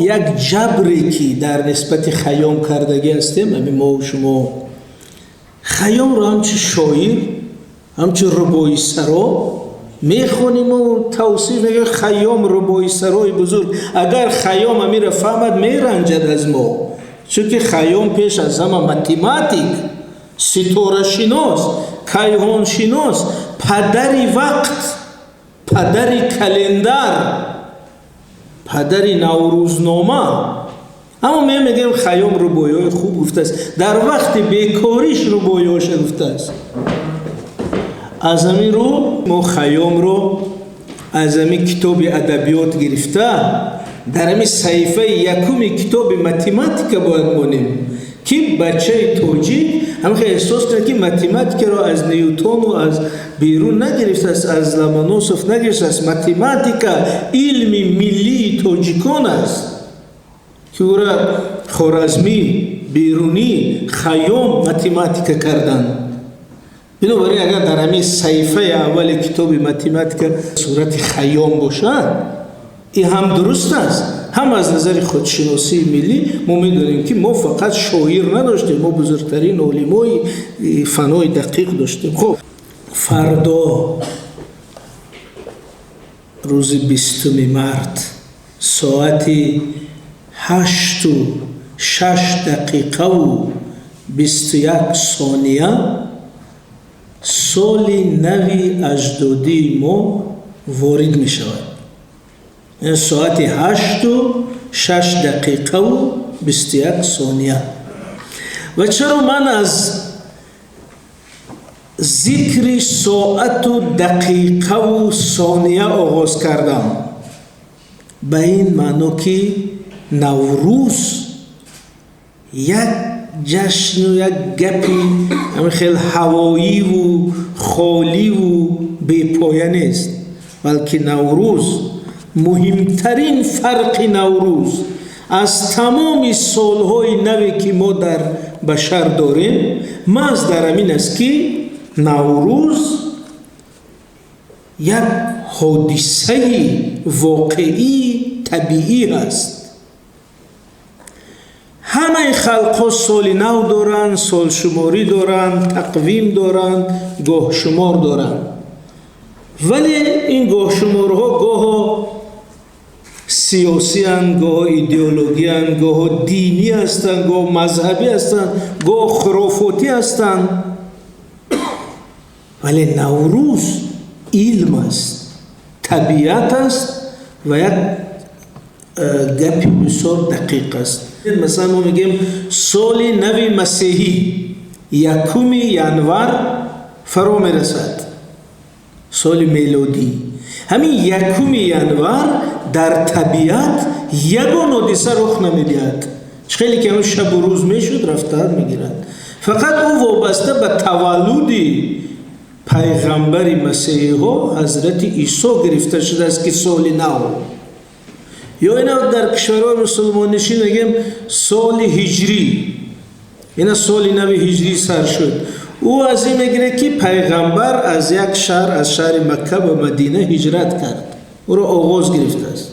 Як ҷабре, ки дар нисбати Хайём кардагӣ ҳастем, ҳамин мову шумо Хайёмро ҳамчун шоир, ҳамчун рубоисаро мехониму тавсиф мегӯем: Хайём рубоисарои бузург. Агар Хайём ҳамира фаҳмад, меранҷад аз мо, чунки Хайём пеш аз ҳама математик, ситорашинос, кайҳоншинос, падари вақт, падари календар, падари наврӯзнома. Аммо ме мегӯем, Хайём рубоиҳои хуб гуфтааст, дар вақти бекориш рубоиҳоша гуфтааст. Аз ҳамин рӯ мо Хайёмро аз ҳамин китоби адабиёт гирифта, дар ҳамин саҳифаи якуми китоби математика бояд монем, ки бачаи тоҷик ҳамин эҳсос кунад, ки математикаро аз Ньютону аз берун нагирифтааст, аз Ломоносов нагирифтааст. Математика илми миллии тоҷикон аст, ки ӯра Хоразмӣ, Берунӣ, Хайём математика карданд. Бинобар ин, агар дар ҳамин саҳифаи аввали китоби математика сурати Хайём бошад, ин ҳам дуруст аст, ҳам аз назари худшиносии миллӣ. Мо медонем, ки мо фақат шоир надоштем, мо бузургтарин олимои фанои дақиқ доштем. Хуб, фардо, рӯзи 20-уми март, соати 8:06:21 соли нави аҷдодии мо ворид мешавад. Соати 8:06:21. Ва чаро ман аз зикри соату дақиқаву сония оғоз кардам? Ба ин маъно, ки Наврӯз як ҷашну як гапи ҳамин хел ҳавоиву холиву бепоя нест, балки Наврӯз, муҳимтарин фарқи Наврӯз аз тамоми солҳои наве, ки мо дар башар дорем, маҳз дар ҳамин аст, ки Наврӯз як ҳодисаи воқеии табиӣ аст. Ҳамаи халқҳо соли нав доранд, солшуморӣ доранд, тақвим доранд, гоҳшумор доранд, вале ин гоҳшуморҳо гоҳо сиёсиянд, гоҳо идеологиянд, гоҳо динӣ ҳастанд, гоҳо мазҳабӣ ҳастанд, гоҳо хурофотӣ ҳастанд. Вале Наврӯз илм аст, табиат аст ва як гапи бисёр дақиқ аст. Масалан, мо мегӯем, соли нави масеҳӣ 1-уми январ фаро мерасад, соли мелодӣ. Ҳамин 1-уми январ дар табиат ягон ҳодиса рух намедиҳад. Чӣ хеле ки ҳамн шабу рӯз мешуд, рафтаат мегирад. Фақат ӯ вобаста ба таваллуди пайғамбари масеҳиҳо, Ҳазрати Исо, гирифта шудааст, ки соли нав. Ё ина дар кишварҳои мусулмоннишин мегӯем, соли ҳиҷрӣ, ина соли нави ҳиҷрӣ сар шуд. Ӯ аз ин мегирад, ки пайғамбар аз як шаҳр, аз шаҳри Макка ба Мадина ҳиҷрат кард, ӯро оғоз гирифтааст.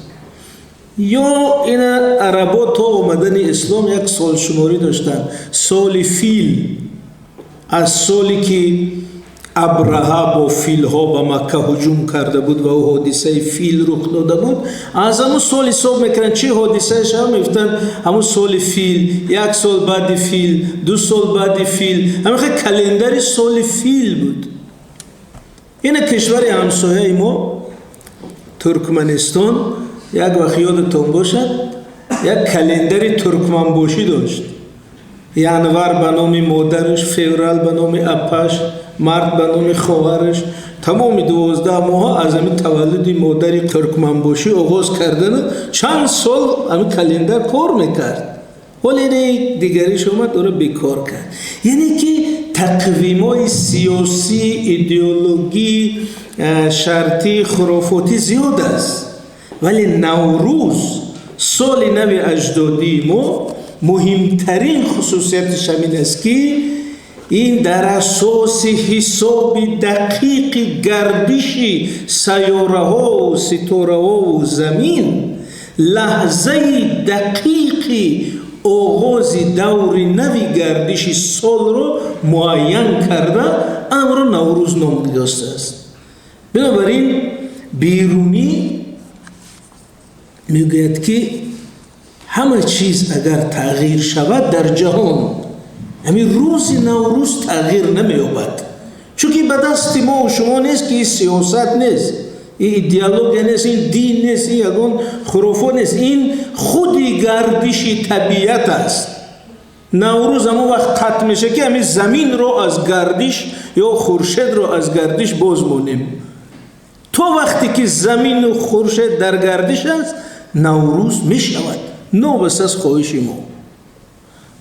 Ё ина арабо то омадани ислом як солшуморӣ доштанд, соли фил, аз соле ки Абраҳа бо филҳо ба Макка ҳуҷум карда буд ва ӯ ҳодисаи фил рух дода буд, аз ҳамун сол ҳисоб мекунанд. Чӣ ҳодисае шава, мегуфтанд, ҳамун соли фил, як сол баъди фил, 2 сол баъди фил. Ҳамин хел календари соли фил буд. Ина кишвари ҳамсояи мо, Туркманистон, як вақт, ёдатон бошад, як календари туркманбошӣ дошт: январ ба номи модараш, феврал ба номи апаш, март ба номи хоҳараш. Тамоми 12 моҳ аз ҳамин таваллуди модари туркманбошӣ оғоз кардану чанд сол ҳамин календар кор мекард. Ҳоле ин дигариш омад, ӯро бекор кард. Яъне ки тақвимҳои сиёсӣ, идеологӣ, шартӣ, хурофотӣ зиёд аст, вале Наврӯз, соли нави аҷдодии мо, муҳимтарин хусусияташ ҳамин аст, ки ин дар асоси ҳисоби дақиқи гардиши сайёраҳову ситораҳову замин. Лаҳзаи дақиқи оғози даври нави гардиши солро муайян карда, амро Наврӯз ном гузоштааст. Бинобар ин Берунӣ мегӯяд, ки ҳама чиз агар тағйир шавад дар ҷаҳон, ҳамин рӯзи Наврӯз тағйир намеёбад, чунки ба дасти мо шумо нест, ки ин сиёсат нест, ин идеология нест, ин дин нест, ин ягон хурофот нест, ин худи гардиши табиат аст. Наврӯз ҳамон вақт қатъ мешавад, ки ҳамин заминро аз гардиш ё хуршедро аз гардиш боз монем. То вақте ки замину хуршед дар гардиш аст, Наврӯз мешавад, новобаста аз хоҳиши мо.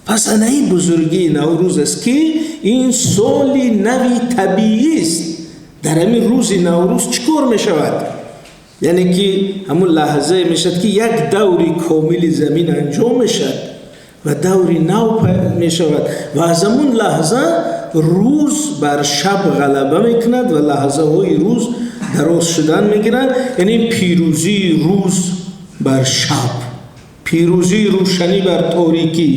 Пас анаи бузургии Наврӯз аст, ки ин соли нави табиист. Дар ҳамин рӯзи Наврӯз чӣ кор мешавад? Яъне ки ҳамун лаҳзае мешавад, ки як даври комили замин анҷом мешавад ва даври нав мешавад, ва аз ҳамун лаҳза рӯз бар шаб ғалаба мекунад ва лаҳзаҳои рӯз дароз шудан мегиранд. Яъне пирӯзии рӯз бар шаб, пирӯзии рӯшанӣ бар торикӣ,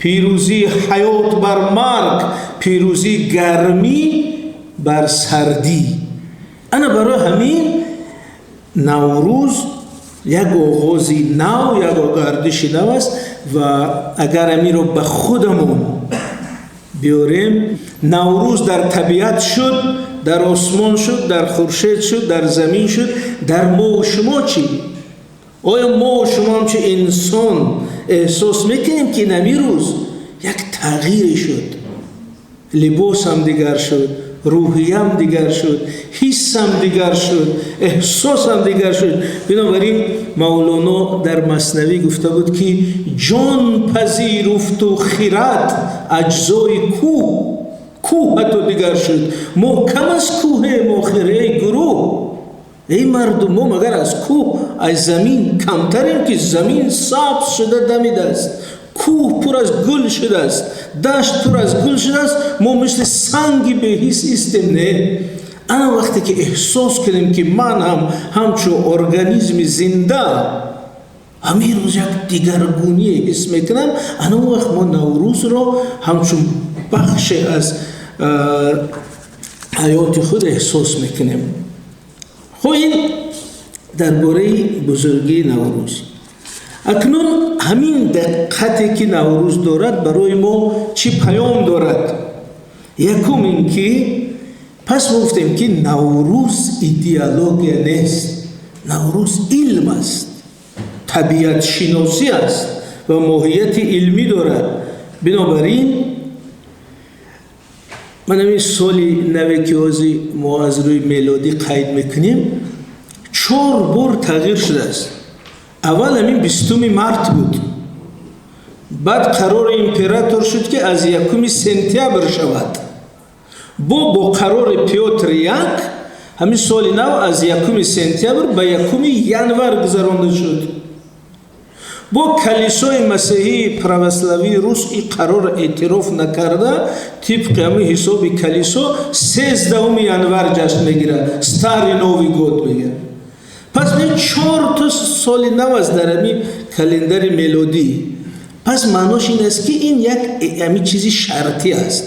пирӯзии ҳаёт бар марг, пирӯзии гармӣ бар сардӣ. Ана барои ҳамин Наврӯз як оғози нав, як гардиши нав аст. Ва агар ҳаминро ба худамон биёрем, Наврӯз дар табиат шуд, дар осмон шуд, дар хуршед шуд, дар замин шуд, дар мову шумо чӣ? Оё мову шумо ҳамчун инсон эҳсос мекунем, ки ҳамин рӯз як тағйире шуд, либосам дигар шуд, рӯҳиям дигар шуд, ҳиссам дигар шуд, эҳсосам дигар шуд? Бинобар ин Мавлоно дар Маснавӣ гуфта буд, ки ҷон пазируфту хирад аҷзои кӯҳ, кӯҳ ҳатто дигар шуд. Мо кам аз кӯҳем охир, эй гурӯҳ, эй мардум, мо магар аз кӯҳ, аз замин камтарем, ки замин сабз шуда дамидааст, кӯҳ пур аз гул шудааст, дашт пур аз гул шудааст, мо мисли санги беҳис истем? Не. Ана вақте ки эҳсос кунем, ки ман ҳам ҳамчун организми зинда ҳамин рӯз як дигаргуние ҳис мекунам, ана он вақт мо Наврӯзро ҳамчун бахше аз ҳаёти худ эҳсос мекунем. Хуб, ин дар бораи бузургии Наврӯз. Акнун ҳамин диққате, ки Наврӯз дорад, барои мо чӣ паём дорад? Якум ин ки пас мо гуфтем, ки Наврӯз идеология нест, Наврӯз илм аст, табиатшиносӣ аст ва моҳияти илмӣ дорад. Бинобар ин ман ҳамин соли наве, ки ҳозир мо аз рӯи мелодӣ қайд мекунем, чор бор тағйир шудааст. Аввал ҳамин 20-уми март буд, баъд қарори император шуд, ки аз 1-уми сентябр шавад. Бо қарори Пётр Як ҳамин соли нав аз 1-уми сентябр ба 1-уми январ гузаронда шуд. Бо калисои масеҳии православии рус ин қарорро эътироф накарда, тибқи ҳамин ҳисоби калисо 13-уми январ ҷашн мегирад, Старый Новый год мегирад. Пас ин чорто соли нав аст дар ҳамин календари мелодӣ. Пас маънош ин аст, ки ин як ҳамин чизи шартӣ аст,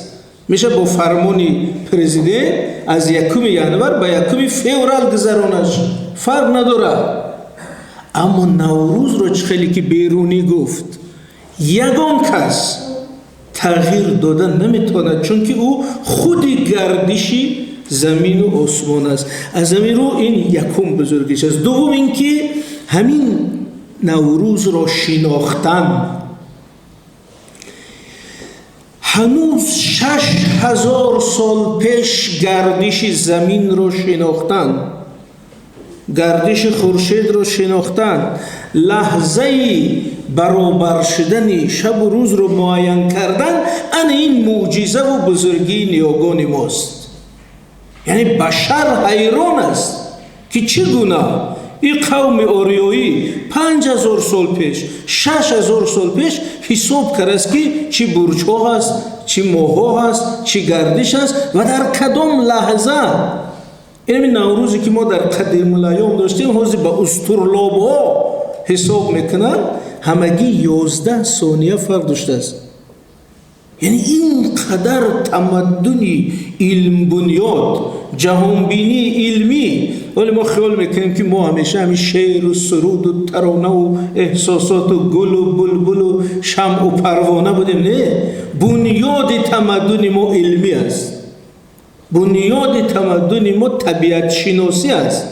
меша бо фармони президент аз 1-уми январ ба 1-уми феврал гузаронаш, фарқ надорад. Аммо Наврӯзро, чӣ хеле ки Берунӣ гуфт, ягон кас тағйир дода наметавонад, чунки ӯ худи гардиши замину осмон аст. Аз ҳамин рӯ ин якум бузургиш аст. Дуввум ин ки ҳамин Наврӯзро шинохтан, ҳанӯз 6000 сол пеш гардиши заминро шинохтан, гардиши хуршедро шинохтан, лаҳзаи баробар шудани шабу рӯзро муайян кардан, ана ин мӯъҷизаву бузургии ниёгони мост. Яъне башар ҳайрон аст, ки чӣ гуна ин қавми ориёӣ 5000 сол пеш, 6000 сол пеш ҳисоб кардааст, ки чӣ бурҷҳо ҳаст, чӣ моҳҳо ҳаст, чӣ гардиш аст ва дар кадом лаҳза. Инами Наврӯзе, ки мо дар қадимулайём доштем, ҳозир ба устурлобҳо ҳисоб мекунанд, ҳамагӣ 11 сония фарқ доштааст. Яъне ин қадар тамаддуни илмбунёд, ҷаҳонбинии илмӣ. Вале мо хиёл мекунем, ки мо ҳамеша ҳамин шеъру суруду таронаву эҳсосоту гулу булбулу шамъу парвона будем. Не, бунёди тамаддуни мо илмӣ аст, бунёди тамаддуни мо табиатшиносӣ аст,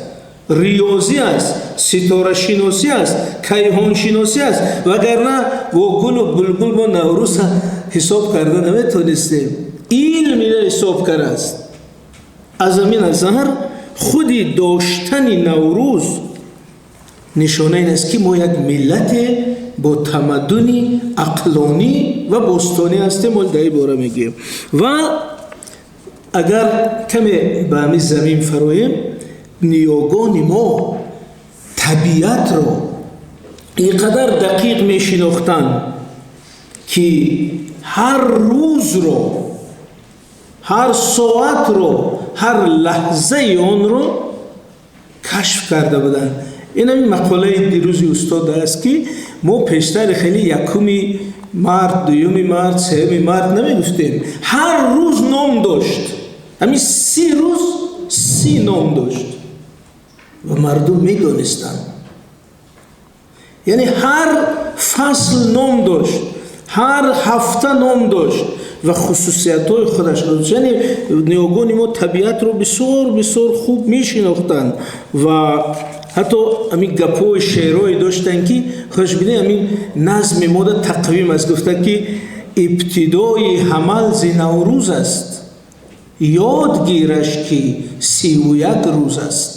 риёзӣ аст, ситорашиносӣ аст, кайҳоншиносӣ аст. Вагарна бо гулу булбул мо Наврӯз ҳисоб карда наметонистем. Илм ина ҳисоб кардааст. Аз ҳамин назар худи доштани Наврӯз нишона ин аст, ки мо як миллате бо тамаддуни ақлонӣ ва бостонӣ ҳастем. Ҳол дар ин бора мегӯем. Ва агар каме ба ҳамин замин фароем, ниёгони мо табиатро ин қадар дақиқ мешинохтанд, ки ҳар рӯзро, ҳар соатро, ҳар лаҳзаи онро кашф карда буданд. Ин ҳамин мақолаи дирӯзи устод аст, ки мо пештар хеле якуми март, дуюми март, сеюми март намегуфтем. Ҳар рӯз ном дошт. Ҳамин 30 рӯз 30 ном дошт ва мардум медонистанд. Яъне ҳар фасл ном дошт, ҳар ҳафта ном дошт ва хусусиятҳои худашро дошт. Яъне ниёгони мо табиатро бисёр бисёр хуб мешинохтанд ва ҳатто ҳамин гапҳои шеърое доштанд, ки хуш бинед, ҳамин назми мода тақвим аст. Гуфта, ки ибтидои ҳамал зи Наврӯз аст, ёд гираш, ки 31 рӯз аст.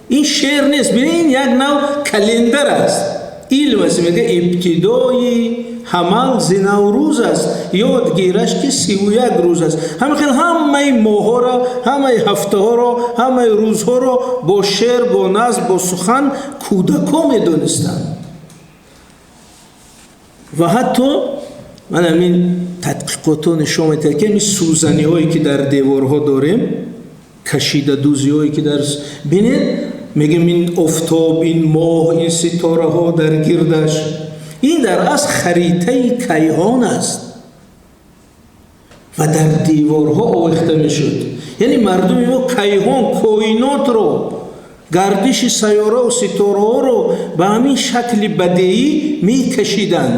Ин шеър нест, бинед, ин як нав календар аст, илм аст. Мега: ибтидои ҳамал зи Наврӯз аст, ёд гираш, ки 31 рӯз аст. Ҳамин хел ҳамаи моҳҳоро, ҳамаи ҳафтаҳоро, ҳамаи рӯзҳоро бо шеър, бо назм, бо сухан кӯдакҳо медонистанд. Ва ҳатто ман ҳамин тадқиқотҳо нишон медиҳад, ки ҳамин сӯзаниҳое, ки дар деворҳо дорем, кашидадӯзиҳое, ки дар бинед, мегӯем, ин офтоб, ин моҳ, ин ситораҳо дар гирдаш, ин дар асл харитаи кайҳон аст ва дар деворҳо овехта мешуд. Яъне мардуми мо кайҳон, коинотро, гардиши сайёраву ситораҳоро ба ҳамин шакли бадеӣ мекашиданд.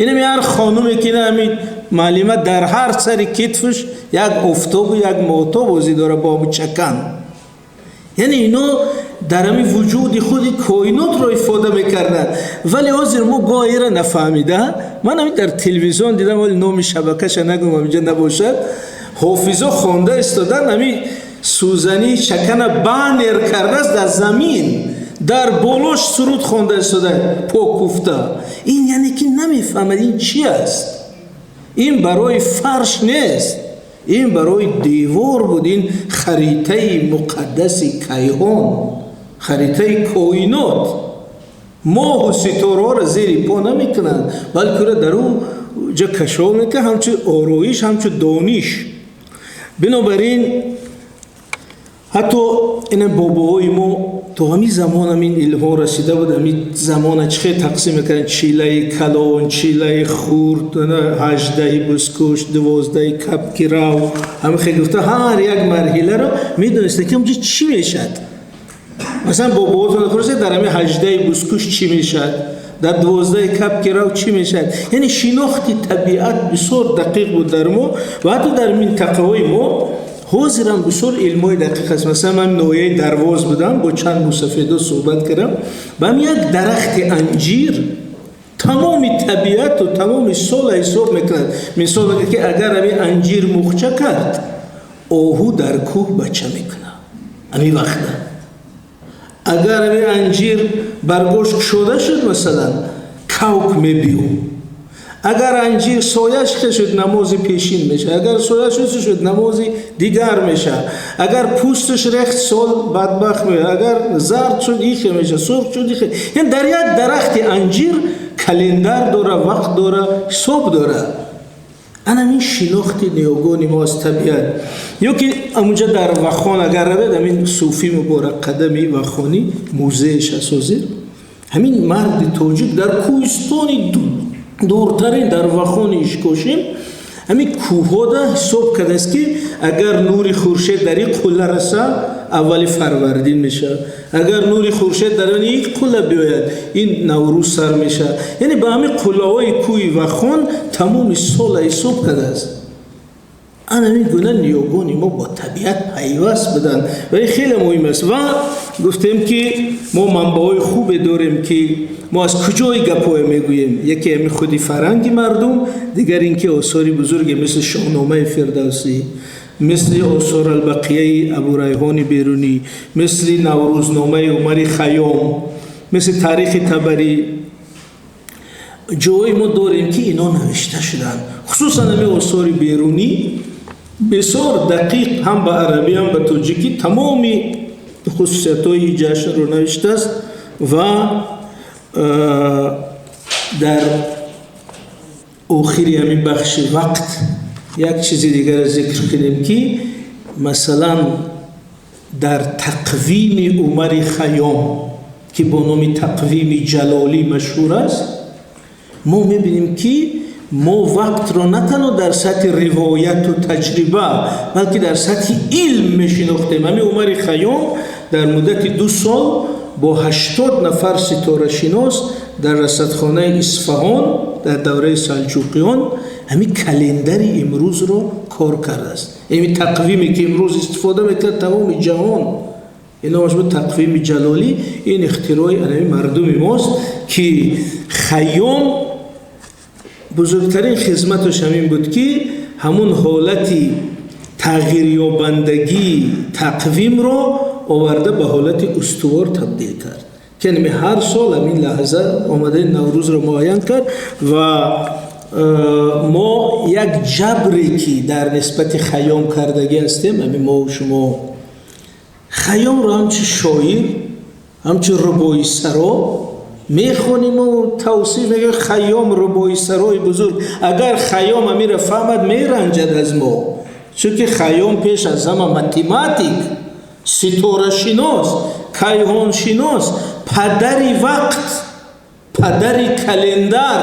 Инами ҳар хонуме, ки ҳамин маълима, дар ҳар сари китфаш як офтобу як моҳтоб бозӣ дора бо чакан. Яъне ино дар ҳамин вуҷуди худи коинотро ифода мекарданд. Вале ҳозир мо гоҳеро нафаҳмида. Ман ҳамин дар телевизион дидам, вале номи шабакаша нагӯм, инҷа набошад, ҳофизо хонда истодан, ҳамин сӯзани чакана баннер кардааст дар замин, дар болош суруд хонда истода, покуфта. Ин яъне ки намефаҳмад, ин чи аст. Ин барои фарш нест, ин барои девор буд. Ин харитаи муқаддаси кайҳон, харитаи коинот. Моҳу ситораҳоро зери по намекунанд, балки ӯро дар ӯ ҷа кашол мекунад, ҳамчун ороиш, ҳамчун дониш. Бинобар ин ҳатто ина бобоҳои мо то ҳамин замон ҳамин илмҳо расида буд. Ҳамин замона чӣ хел тақсим мекарданд: чилаи калон, чилаи хурд, 18-и бузкуш, 12-и кабки рав. Ҳамин хел гуфта, ҳар як марҳиларо медонистанд, ки онҷо чӣ мешавад. Масалан, бобоҳотон пурсед, дар ҳамин 18-и бузкуш чӣ мешавад, дар 12-и кабки рав чӣ мешавад. Яъне шинохти табиат бисёр дақиқ буд дар мо ва ҳатто дар минтақаҳои мо ҳозирам бисёр илмҳои дақиқ аст. Масалан, ман ноҳияи Дарвоз будам, бо чанд мусафедо суҳбат кардам. Ба ҳам як дарахти анҷир тамоми табиату тамоми сола ҳисоб мекунад. Мисол мегӯяд, ки агар ҳамин анҷир мухча кард, оҳу дар кӯҳ бача мекунад ҳамин вақта. Агар ҳамин анҷир баргош кушода шуд, масалан, кавк мебиём. Агар анҷир сояш шуд, намози пешин мешавад. Агар сояш шуд, намози дигар мешавад. Агар пӯсташ рехт, сол бадбахт мешавад. Агар зард шуд, ихе мешавад, сурх шуд, ихе. Яъне дар як дарахти анҷир календар дора, вақт дора, ҳисоб дора. Ана ин шинохти ниёгони мо аз табиат. Ё ки амунҷа дар Вахон агар равед, ҳамин Суфӣ Муборак Қадами Вахонӣ музеяш аст ҳозир. Ҳамин марди тоҷик дар кӯҳистони дуртарин, дар Вахони Ишкошим, ҳамин кӯҳҳода ҳисоб кардааст, ки агар нури хуршед дар ин қулла раса, аввали фарвардин мешавад, агар нури хуршед дар ин қулла биёяд, ин Наврӯз сар мешавад. Яъне ба ҳамин қуллаҳои кӯҳи Вахон тамоми сола ҳисоб кардааст. Ана ҳамин гуна ниёгони мо бо табиат пайваст буданд ва ин хеле муҳим аст. Ва гуфтем, ки мо манбаъҳои хубе дорем, ки мо аз куҷои гапҳое мегӯем. Яке ҳамин худи фарҳанги мардум, дигар ин ки осори бузурге мисли Шоҳномаи Фирдавсӣ, мисли Осор албақияи Абурайҳони Берунӣ, мисли Наврӯзномаи Умари Хайём, мисли Таърихи Табарӣ, ҷоҳое мо дорем, ки ино навишта шуданд. Хусусан ҳамин осори Берунӣ бисёр дақиқ ҳам ба арабӣ, ҳам ба тоҷикӣ тамоми хусусиятҳои ҷашнро навиштааст. Ва дар охири ҳамин бахши вақт як чизи дигарро зикр кунем, ки масалан дар тақвими Умари Хайём, ки бо номи тақвими Ҷалолӣ машҳур аст, мо мебинем, ки мо вақтро на танҳо дар сатҳи ривояту таҷриба, балки дар сатҳи илм мешинохтем. Ҳамин Умари Хайём дар муддати 2 сол бо 80 нафар ситорашинос дар расадхонаи Исфаҳон дар давраи Салҷуқиён ҳамин календари имрӯзро кор кардааст. Ҳамин тақвиме, ки имрӯз истифода мекард тамоми ҷаҳон, ин номаш буд тақвими Ҷалолӣ. Ин ихтирои ҳамин мардуми мост, ки Хайём бузургтарин хизматаш ҳамин буд, ки ҳамун ҳолати тағйирёбандагии тақвимро оварда ба ҳолати устувор табдил кард, ки яъне ҳар сол ҳамин лаҳза омадаи Наврӯзро муайян кард. Ва мо як ҷабре, ки дар нисбати Хайём кардагӣ ҳастем, ҳамин мову шумо Хайёмро ҳамчун шоир, ҳамчун рубоисаро мехониму тавсиф мегӯем: Хайём рубоисарои бузург. Агар Хайём ҳаминро фаҳмад, меранҷад аз мо, чунки Хайём пеш аз ҳама математик, ситорашинос, кайҳоншинос, падари вақт, падари календар,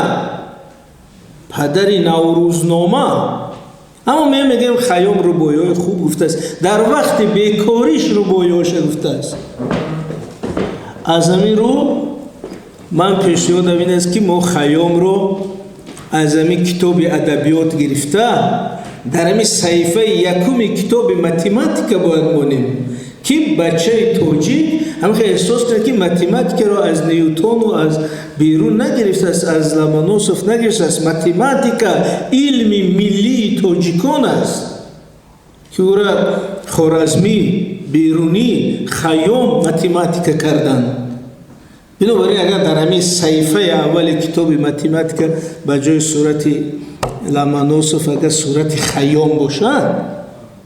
падари наврӯзнома. Аммо ме мегӯем, Хайём рубоиҳои хуб гуфтааст, дар вақти бекориш рубоиҳоша гуфтааст. Аз ҳамин рӯ ман пешниҳодам ин аст, ки мо Хайёмро аз ҳамин китоби адабиёт гирифта, дар ҳамин саҳифаи якуми китоби математика бояд монем, ки бачаи тоҷик ҳамин эҳсос кунад, ки математикаро аз Ньютону аз берун нагирифтааст, аз Ломоносов нагирифтааст. Математика илми миллии тоҷикон аст, ки ӯра Хоразмӣ, Берунӣ, Хайём математика карданд. Бинобар ин, агар дар ҳамин саҳифаи аввали китоби математика ба ҷои сурати Ломоносов агар сурати Хайём бошад,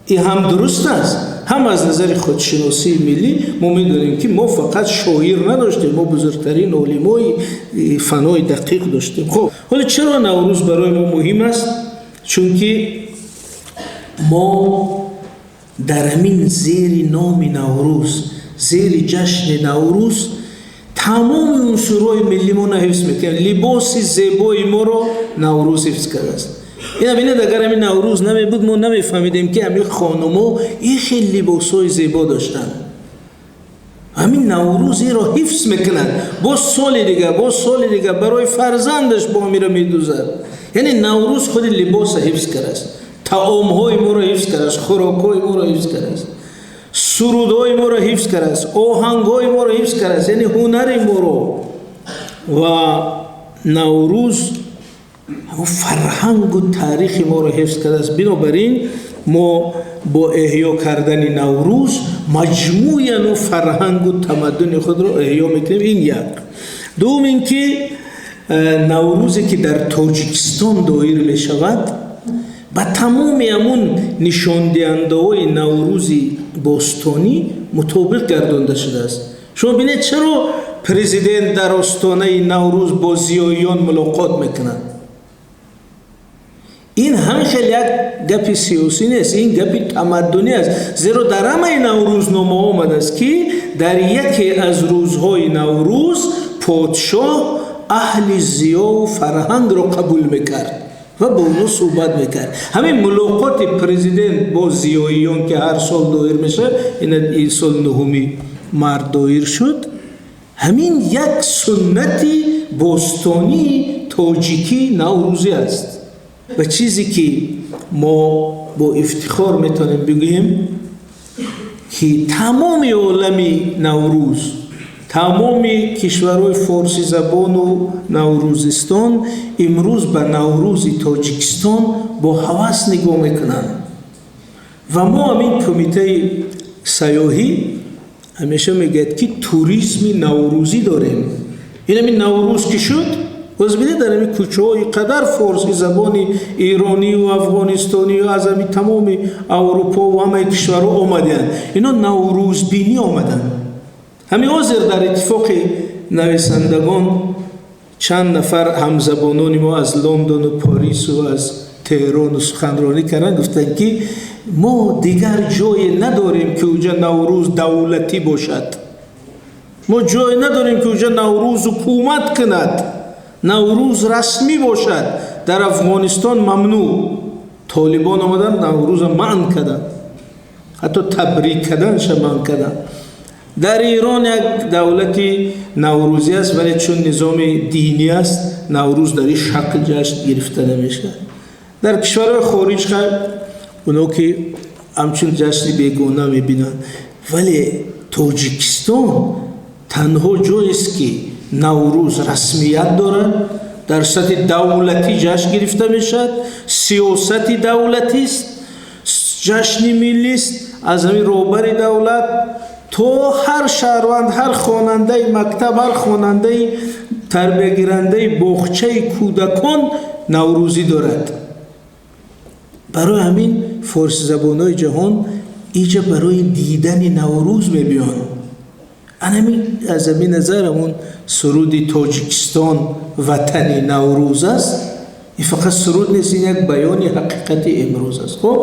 ин ҳам дуруст аст, ҳам аз назари худшиносии миллӣ. Мо медонем, ки мо фақат шоир надоштем, мо бузургтарин олимои фанои дақиқ доштем. Хуб, ҳоло чаро Наврӯз барои мо муҳим аст? Чунки мо дар ҳамин зери номи Наврӯз, зери ҷашни Наврӯз тамоми унсурҳои миллӣ моро ҳифз мекунем. Либоси зебои моро Наврӯз ҳифз кардааст. Ина бинед, агар ҳамин Наврӯз намебуд, мо намефаҳмидем, ки ҳамин хонумо ин хел либосҳои зебо доштанд. Ҳамин Наврӯз инро ҳифз мекунад, боз соли дигар, боз соли дигар барои фарзандаш бо ҳамира медӯзад. Яъне Наврӯз худи либоса ҳифз кардааст, таомҳои моро ҳифз кардааст, хӯрокҳои моро ҳифз кардааст, сурудҳои моро ҳифз кардааст, оҳангҳои моро ҳифз кардааст, яъне ҳунари моро. Ва Наврӯз ҳамон фарҳангу таърихи моро ҳифз кардааст. Бинобар ин мо бо эҳё кардани Наврӯз маҷмӯи ану фарҳангу тамаддуни худро эҳё мекунем. Ин як. Дуввум ин ки Наврӯзе, ки дар Тоҷикистон доир мешавад, ба тамоми ҳамун нишондиҳандаҳои Наврӯзи бостонӣ мутобиқ гардонда шудааст. Шумо бинед, чаро президент дар остонаи Наврӯз бо зиёиён мулоқот мекунад? Ин ҳамин хел як гапи сиёсӣ нест, ин гапи тамаддунӣ аст, зеро дар ҳамаи наврӯзномаҳо омадааст, ки дар яке аз рӯзҳои Наврӯз Подшоҳ аҳли зиёву фарҳангро қабул мекард ва бо онҳо суҳбат мекард. Ҳамин мулоқоти президент бо зиёиён, ки ҳар сол доир мешавад, ин сол 9 март доир шуд, ҳамин як суннати бостонии тоҷикӣ наврӯзӣ аст. Ва чизе ки мо бо ифтихор метавонем бигӯем, ки тамоми олами наврӯз, тамоми кишварҳои форсизабону наврӯзистон имрӯз ба Наврӯзи Тоҷикистон бо ҳавас нигоҳ мекунанд. Ва мо, ҳамин кумитаи сайёҳӣ ҳамеша мегӯяд, ки туризми наврӯзӣ дорем. Ин ҳамин Наврӯз ки шуд, боз бинед, дар ҳамин кӯчаҳо ин қадар форсизабони эронию афғонистонию аз ҳамин тамоми Аврупо ва ҳамаи кишварҳо омаданд. Ино наврӯзбинӣ омаданд. Ҳамин ҳозир дар Иттифоқи нависандагон чанд нафар ҳамзабонони мо аз Лондону Парису аз Теҳрону суханронӣ карданд, гуфтанд, ки мо дигар ҷое надорем, ки уҷа Наврӯз давлатӣ бошад. Мо ҷое надорем, ки уҷа Наврӯз ҳукумат кунад, Наврӯз расмӣ бошад. Дар Афғонистон мамнӯъ, толибон омаданд, Наврӯза манъ карданд, ҳатто табрик карданша манъ карданд. Дар Эрон як давлати наврӯзӣ аст, вале чун низоми динӣ аст, Наврӯз дар ин шакл ҷашн гирифта намешавад. Дар кишварҳои хориҷ, хайр, оно ки ҳамчун ҷашни бегона мебинанд, вале Тоҷикистон танҳо ҷоест, ки Наврӯз расмият дорад, дар сатҳи давлатӣ ҷашн гирифта мешавад, сиёсати давлатист, ҷашни миллист. Аз ҳамин роҳбари давлат то ҳар шаҳрванд, ҳар хонандаи мактаб, ҳар хонандаи тарбиягирандаи боғчаи кӯдакон наврӯзӣ дорад. Барои ҳамин форсизабонҳои ҷаҳон иҷа барои дидани Наврӯз мебиёнд. Анами аз ҳамин назар ҳамун суруди «Тоҷикистон ватани Наврӯз аст», ин фақат суруд нест, ин як баёни ҳақиқати имрӯз аст. Хуб.